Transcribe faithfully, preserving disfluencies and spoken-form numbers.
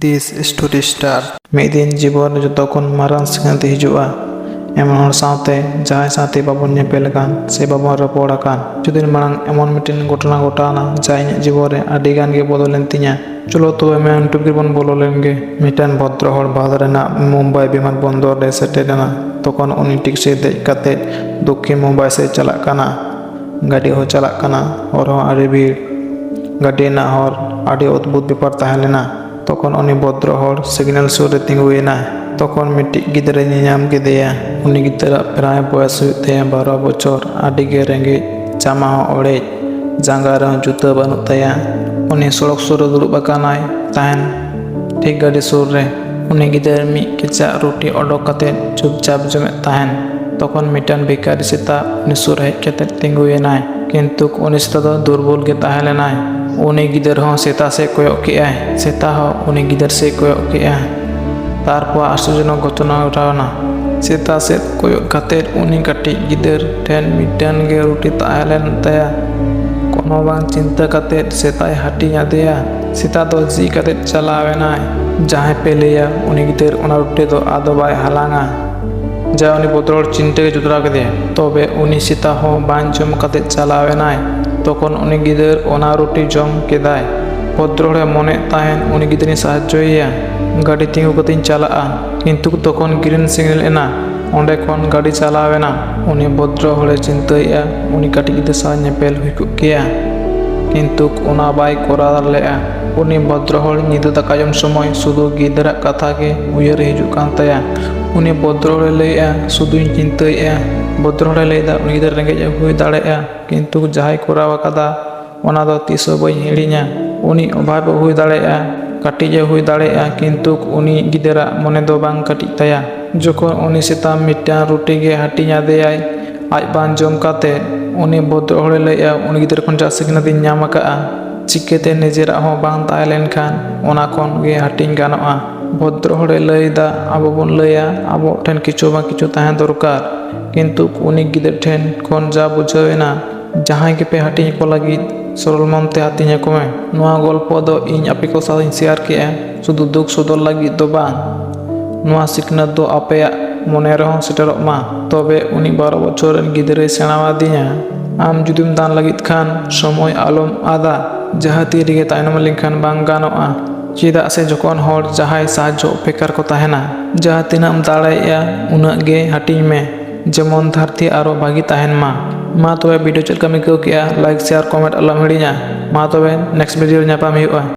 This Story Star. ᱢᱤᱫ ᱫᱤᱱ ᱡᱤᱵᱚᱱ ᱨᱮ ᱡᱚᱛᱚ ᱠᱷᱚᱱ ᱢᱟᱨᱟᱝ ᱥᱤᱠᱷᱱᱟᱹᱛ ᱦᱤᱡᱩᱜᱼᱟ᱾ ᱮᱢᱚᱱ ᱦᱚᱲ ᱥᱟᱶᱛᱮ, ᱡᱟᱦᱟᱸᱭ ᱥᱟᱶᱛᱮ ᱵᱟᱵᱚᱱ ᱧᱮᱯᱮᱞ ᱟᱠᱟᱱ ᱥᱮ ᱵᱟᱵᱚᱱ ᱨᱚᱯᱚᱲ ᱟᱠᱟᱱ᱾ ᱠᱤᱪᱷᱩ ᱫᱤᱱ ᱢᱟᱲᱟᱝ ᱮᱢᱚᱱ ᱢᱤᱫᱴᱮᱱ ᱜᱷᱚᱴᱚᱱᱟ ᱜᱷᱚᱴᱟᱣᱱᱟ, ᱡᱟᱦᱟᱸ ᱤᱧᱟᱹᱜ ᱡᱤᱵᱚᱱ ᱨᱮ ᱟᱹᱰᱤ ᱜᱟᱱ ᱜᱮ ᱵᱚᱫᱚᱞ ᱞᱮᱱ ᱛᱤᱧᱟ᱾ ᱪᱚᱞᱚ ᱛᱚᱵᱮ main topic ᱨᱮᱵᱚᱱ ᱵᱚᱞᱚ ᱞᱮᱱ ᱜᱮ᱾ ᱢᱤᱫᱴᱮᱱ ᱵᱷᱚᱫᱨᱚ ᱦᱚᱲ ᱵᱷᱟᱨᱚᱛ ᱨᱮᱱᱟᱜ ᱢᱩᱢᱵᱟᱭ ᱵᱤᱢᱟᱱ ᱵᱚᱱᱫᱚᱨ ᱨᱮ ᱥᱮᱴᱮᱨ ᱮᱱᱟ᱾ ᱛᱚᱠᱷᱚᱱ ᱩᱱᱤ taxi ᱨᱮ ᱫᱮᱡ ᱠᱟᱛᱮ ᱫᱚᱠᱠᱷᱤᱱ ᱢᱩᱢᱵᱟᱭ ᱥᱮᱫ ᱪᱟᱞᱟᱜ ᱠᱟᱱᱟ᱾ ᱜᱟᱹᱰᱤ ᱦᱚᱸ ᱪᱟᱞᱟᱜ ᱠᱟᱱᱟ, ᱦᱚᱨ ᱦᱚᱸ ᱟᱹᱰᱤ ᱵᱷᱤᱲ᱾ ᱜᱟᱹᱰᱤ ᱨᱮᱱᱟᱜ ᱦᱚᱨ ᱟᱹᱰᱤ ᱚᱫᱽᱵᱷᱩᱛ ᱵᱮᱯᱟᱨ ᱛᱟᱦᱮᱸ ᱞᱮᱱᱟ᱾ ᱛᱚᱠᱷᱚᱱ ᱩᱱᱤ ᱵᱷᱚᱫᱨᱚ ᱦᱚᱲ signal ᱥᱩᱨ ᱨᱮ ᱛᱤᱸᱜᱩᱭᱮᱱᱟᱭ᱾ ᱛᱚᱠᱷᱚᱱ ᱢᱤᱫᱴᱤᱡ ᱜᱤᱫᱽᱨᱟᱹᱭ ᱧᱮᱧᱟᱢ ᱠᱮᱫᱮᱭᱟ᱾ ᱩᱱᱤ ᱜᱤᱫᱽᱨᱟᱹᱣᱟᱜ ᱯᱨᱟᱭ ᱵᱚᱭᱮᱥ ᱦᱩᱭᱩᱜ ᱛᱟᱭᱟ ᱵᱟᱨᱚ ᱵᱚᱪᱷᱚᱨ, ᱟᱹᱰᱤ ᱜᱮ ᱨᱮᱸᱜᱮᱡ, ᱡᱟᱢᱟ ᱦᱚᱸ ᱚᱲᱮᱡ, ᱡᱟᱸᱜᱟ ᱨᱮᱦᱚᱸ ᱡᱩᱛᱟᱹ ᱵᱟᱹᱱᱩᱜ ᱛᱟᱭᱟ᱾ ᱩᱱᱤ ᱥᱚᱲᱚᱠ ᱥᱩᱨ ᱨᱮ ᱫᱩᱲᱩᱵ ᱟᱠᱟᱱᱟᱭ ᱛᱟᱦᱮᱱ, ᱴᱷᱤᱠ ᱜᱟᱹᱰᱤ ᱥᱩᱨ ᱨᱮ᱾ ᱩᱱᱤ ᱜᱤᱫᱟᱹᱨ ᱢᱤᱫ ᱠᱮᱪᱟᱜ ᱨᱩᱴᱤ ᱚᱰᱚᱠ ᱠᱟᱛᱮ ᱪᱩᱯᱪᱟᱯ ᱡᱚᱢᱮᱫ ᱛᱟᱦᱮᱱ᱾ ᱛᱚᱠᱷᱚᱱ ᱢᱤᱫᱴᱟᱝ ᱵᱷᱤᱠᱟᱨᱤ ᱥᱮᱛᱟ ᱩᱱᱤ ᱥᱩᱨ ᱦᱮᱡ ᱠᱟᱛᱮ ᱛᱤᱸᱜᱩᱭᱮᱱᱟᱭ᱾ ᱠᱤᱱᱛᱩ ᱩᱱᱤ ᱥᱮᱛᱟ ᱫᱚ ᱫᱩᱨᱵᱚᱞ ᱜᱮ ᱛᱟᱦᱮᱸ ᱞᱮᱱᱟᱭ᱾ ᱩᱱᱤ ᱜᱤᱫᱟᱹᱨ ᱦᱚᱸ ᱥᱮᱛᱟ ᱥᱮᱫ ᱠᱚᱭᱚᱜ ᱠᱮᱜᱼᱟᱭ, ᱥᱮᱛᱟ ᱦᱚᱸ ᱩᱱᱤ ᱜᱤᱫᱟᱹᱨ ᱥᱮᱫ ᱠᱚᱭᱚᱜ ᱠᱮᱜᱼᱟᱭ᱾ ᱛᱟᱨᱯᱚᱨ ᱟᱥᱪᱚᱨᱡᱚᱱᱚᱠ ᱜᱷᱚᱴᱚᱱᱟ ᱜᱷᱚᱴᱟᱣ ᱮᱱᱟ᱾ ᱥᱮᱛᱟ ᱥᱮᱫ ᱠᱚᱭᱚᱜ ᱠᱟᱛᱮ ᱩᱱᱤ ᱠᱟᱹᱴᱤᱡ ᱜᱤᱫᱟᱹᱨ ᱴᱷᱮᱱ ᱢᱤᱫᱴᱟᱝ ᱜᱮ ᱨᱩᱴᱤ ᱛᱟᱦᱮᱸ ᱞᱮᱱ ᱛᱟᱭᱟ᱾ ᱠᱳᱱᱳ ᱵᱟᱝ ᱪᱤᱱᱛᱟᱹ ᱠᱟᱛᱮ ᱥᱮᱛᱟᱭ ᱦᱟᱹᱴᱤᱧ ᱟᱫᱮᱭᱟ᱾ ᱥᱮᱛᱟ ᱫᱚ ᱡᱤ ᱠᱟᱛᱮ ᱪᱟᱞᱟᱣ ᱮᱱᱟᱭ᱾ ᱡᱟᱦᱟᱸᱭ ᱯᱮ ᱞᱟᱹᱭᱟ, ᱩᱱᱤ ᱜᱤᱫᱟᱹᱨ ᱚᱱᱟ ᱨᱩᱴᱤ ᱫᱚ ᱟᱫᱚ ᱵᱟᱭ ᱦᱟᱞᱟᱝᱟ᱾ ᱡᱟ ᱩᱱᱤ ᱵᱷᱚᱫᱨᱚ ᱦᱚᱲ ᱪᱤᱱᱛᱟᱹ ᱜᱮ ᱡᱚᱛᱨᱟᱣ ᱠᱮᱫᱮᱭᱟ᱾ ᱛᱚᱵᱮ ᱩᱱᱤ ᱥᱮᱛᱟ ᱦᱚᱸ ᱵᱟᱝ ᱡᱚᱢ ᱠᱟᱛᱮ ᱪᱟᱞᱟᱣ ᱮᱱᱟᱭ᱾ ᱛᱚᱠᱷᱚᱱ ᱩᱱᱤ ᱜᱤᱫᱟᱹᱨ ᱚᱱᱟ ᱨᱩᱴᱤ ᱡᱚᱢ ᱠᱮᱫᱟᱭ᱾ ᱵᱷᱚᱫᱨᱚ ᱦᱚᱲᱮ ᱢᱚᱱᱮᱭᱮᱫ ᱛᱟᱦᱮᱸᱱ ᱩᱱᱤ ᱜᱤᱫᱟᱹᱨᱤᱧ ᱥᱟᱦᱟᱡᱽᱡᱚᱭᱮᱭᱟ, ᱜᱟᱹᱰᱤ ᱛᱤᱸᱜᱩ ᱠᱟᱛᱮᱧ ᱪᱟᱞᱟᱜᱼᱟ᱾ ᱠᱤᱱᱛᱩ ᱛᱚᱠᱷᱚᱱ green signal ᱮᱱᱟ, ᱚᱸᱰᱮ ᱠᱷᱚᱱ ᱜᱟᱹᱰᱤ ᱪᱟᱞᱟᱣ ᱮᱱᱟ᱾ ᱩᱱᱤ ᱵᱷᱚᱫᱨᱚ ᱦᱚᱲᱮ ᱪᱤᱱᱛᱟᱹᱭᱮᱫᱼᱟ, ᱩᱱᱤ ᱠᱟᱹᱴᱤᱡ ᱜᱤᱫᱟᱹᱨ ᱥᱟᱶ ᱧᱮᱯᱮᱞ ᱦᱩᱭ ᱠᱚᱜ ᱠᱮᱭᱟ, ᱠᱤᱱᱛᱩ ᱚᱱᱟ ᱵᱟᱭ ᱠᱚᱨᱟᱣ ᱫᱟᱲᱮᱭᱟᱜᱼᱟ᱾ ᱩᱱᱤ ᱵᱷᱚᱫᱨᱚ ᱦᱚᱲ ᱧᱤᱫᱟᱹ ᱫᱟᱠᱟ ᱡᱚᱢ ᱥᱚᱢᱚᱭ ᱥᱩᱫᱷᱩ ᱜᱤᱫᱟᱹᱨᱟᱜ ᱠᱟᱛᱷᱟ ᱜᱮ ᱩᱭᱦᱟᱹᱨ ᱦᱤᱡᱩᱜ ᱠᱟᱱ ᱛᱟᱭᱟ᱾ ᱩᱱᱤ ᱵᱷᱚᱫᱨᱚ ᱦᱚᱲᱮ ᱞᱟᱹᱭᱮᱫᱼᱟ, ᱥᱩᱫᱷᱩᱧ ᱪᱤᱱᱛᱟᱹᱭᱮᱫᱼᱟ᱾ ᱵᱷᱚᱫᱨᱚ ᱦᱚᱲᱮ ᱞᱟᱹᱭᱮᱫᱟ, ᱩᱱᱤ ᱜᱤᱫᱟᱹᱨ ᱨᱮᱸᱜᱮᱡ ᱮ ᱦᱩᱭ ᱫᱟᱲᱮᱭᱟᱜᱼᱟ, ᱠᱤᱱᱛᱩ ᱡᱟᱦᱟᱸᱭ ᱠᱚᱨᱟᱣ ᱟᱠᱟᱫᱟ, ᱚᱱᱟ ᱫᱚ ᱛᱤᱥ ᱦᱚᱸ ᱵᱟᱹᱧ ᱦᱤᱲᱤᱧᱟ᱾ ᱩᱱᱤ ᱚᱵᱷᱟᱵᱽ ᱮ ᱦᱩᱭ ᱫᱟᱲᱮᱭᱟᱜᱼᱟ, ᱠᱟᱹᱴᱤᱡ ᱮ ᱦᱩᱭ ᱫᱟᱲᱮᱭᱟᱜᱼᱟ, ᱠᱤᱱᱛᱩ ᱩᱱᱤ ᱜᱤᱫᱟᱹᱨᱟᱜ ᱢᱚᱱᱮ ᱫᱚ ᱵᱟᱝ ᱠᱟᱹᱴᱤᱡ ᱛᱟᱭᱟ᱾ ᱡᱚᱠᱷᱚᱱ ᱩᱱᱤ ᱥᱮᱛᱟ ᱢᱤᱫᱴᱟᱝ ᱨᱩᱴᱤ ᱜᱮ ᱦᱟᱹᱴᱤᱧ ᱟᱫᱮᱭᱟᱭ, ᱟᱡ ᱵᱟᱝ ᱡᱚᱢ ᱠᱟᱛᱮ, ᱩᱱᱤ ᱵᱷᱚᱫᱨᱚ ᱦᱚᱲᱮ ᱞᱟᱹᱭᱮᱜᱼᱟ, ᱩᱱᱤ ᱜᱤᱫᱟᱹᱨ ᱠᱷᱚᱱ ᱡᱟ ᱥᱤᱠᱷᱱᱟᱹᱛ ᱤᱧ ᱧᱟᱢ ᱟᱠᱟᱫᱼᱟ, ᱪᱤᱠᱟᱹᱛᱮ ᱱᱤᱡᱮᱨᱟᱜ ᱦᱚᱸ ᱵᱟᱝ ᱛᱟᱦᱮᱸ ᱞᱮᱱᱠᱷᱟᱱ ᱚᱱᱟ ᱠᱷᱚᱱ ᱜᱮ ᱦᱟᱹᱴᱤᱧ ᱜᱟᱱᱚᱜᱼᱟ? ᱵᱷᱚᱫᱨᱚ ᱦᱚᱲᱮ ᱞᱟᱹᱭᱫᱟ, ᱟᱵᱚ ᱵᱚᱱ ᱞᱟᱹᱭᱟ, ᱟᱵᱚ ᱴᱷᱮᱱ ᱠᱤᱪᱷᱩ ᱵᱟᱝ ᱠᱤᱪᱷᱩ ᱛᱟᱦᱮᱸ ᱫᱚᱨᱠᱟᱨ, ᱠᱤᱱᱛᱩ ᱩᱱᱤ ᱜᱤᱫᱟᱹᱨ ᱴᱷᱮᱱ ᱠᱷᱚᱱ ᱡᱟ ᱵᱩᱡᱷᱟᱹᱣ ᱮᱱᱟ, ᱡᱟᱦᱟᱸᱭ ᱜᱮᱯᱮ ᱦᱟᱹᱴᱤᱧ ᱟᱠᱚ ᱞᱟᱹᱜᱤᱫ ᱥᱚᱨᱚᱞ ᱢᱚᱱᱛᱮ ᱦᱟᱹᱴᱤᱧ ᱟᱠᱚ ᱢᱮ᱾ ᱱᱚᱣᱟ ᱜᱚᱞᱯᱚ ᱫᱚ ᱤᱧ ᱟᱯᱮ ᱠᱚ ᱥᱟᱶ ᱤᱧ ᱥᱮᱭᱟᱨ ᱠᱮᱜᱼᱟ, ᱥᱩᱫᱷᱩ ᱫᱩᱠ ᱥᱚᱫᱚᱨ ᱞᱟᱹᱜᱤᱫ ᱫᱚ ᱵᱟᱝ᱾ ᱱᱚᱣᱟ ᱥᱤᱠᱷᱱᱟᱹᱛ ᱫᱚ ᱟᱯᱮᱭᱟᱜ ᱢᱚᱱᱮ ᱨᱮᱦᱚᱸ ᱥᱮᱴᱮᱨᱚᱜ ᱢᱟ᱾ ᱛᱚᱵᱮ ᱩᱱᱤ ᱵᱟᱨᱚ ᱵᱚᱪᱷᱚᱨ ᱨᱮᱱ ᱜᱤᱫᱽᱨᱟᱹᱭ ᱥᱮᱬᱟᱣᱟᱫᱤᱧᱟ, ᱟᱢ ᱡᱩᱫᱤᱢ ᱫᱟᱱ ᱞᱟᱹᱜᱤᱫ ᱠᱷᱟᱱ ᱥᱚᱢᱚᱭ ᱟᱞᱚᱢ ᱟᱫᱟ᱾ ᱡᱟᱦᱟᱸ ᱛᱤ ᱨᱮᱜᱮ ᱛᱟᱭᱱᱚᱢ ᱞᱮᱱᱠᱷᱟᱱ ᱵᱟᱝ ᱜᱟᱱᱚᱜᱼᱟ᱾ ᱪᱮᱫᱟᱜ ᱥᱮ ᱡᱚᱠᱷᱚᱱ ᱦᱚᱲ ᱡᱟᱦᱟᱸᱭ ᱥᱟᱦᱟᱡᱽᱡᱚ ᱚᱯᱮᱠᱟᱨ ᱠᱚ ᱛᱟᱦᱮᱱᱟ, ᱡᱟᱦᱟᱸ ᱛᱤᱱᱟᱹᱜ ᱮᱢ ᱫᱟᱲᱮᱭᱟᱜᱼᱟ ᱩᱱᱟᱹᱜ ᱜᱮ ᱦᱟᱹᱴᱤᱧ ᱢᱮ, ᱡᱮᱢᱚᱱ ᱫᱷᱟᱹᱨᱛᱤ ᱟᱨᱚ ᱵᱷᱟᱹᱜᱤ ᱛᱟᱦᱮᱱ ᱢᱟ᱾ ᱢᱟ ᱛᱚᱵᱮ video ᱪᱮᱫ ᱞᱮᱠᱟᱢ ᱟᱹᱭᱠᱟᱹᱣ ᱠᱮᱜᱼᱟ? Like, share, comment ᱟᱞᱚᱢ ᱦᱤᱲᱤᱧᱟ᱾ ᱢᱟ ᱛᱚᱵᱮ next video ᱨᱮ ᱧᱟᱯᱟᱢ ᱦᱩᱭᱩᱜᱼᱟ᱾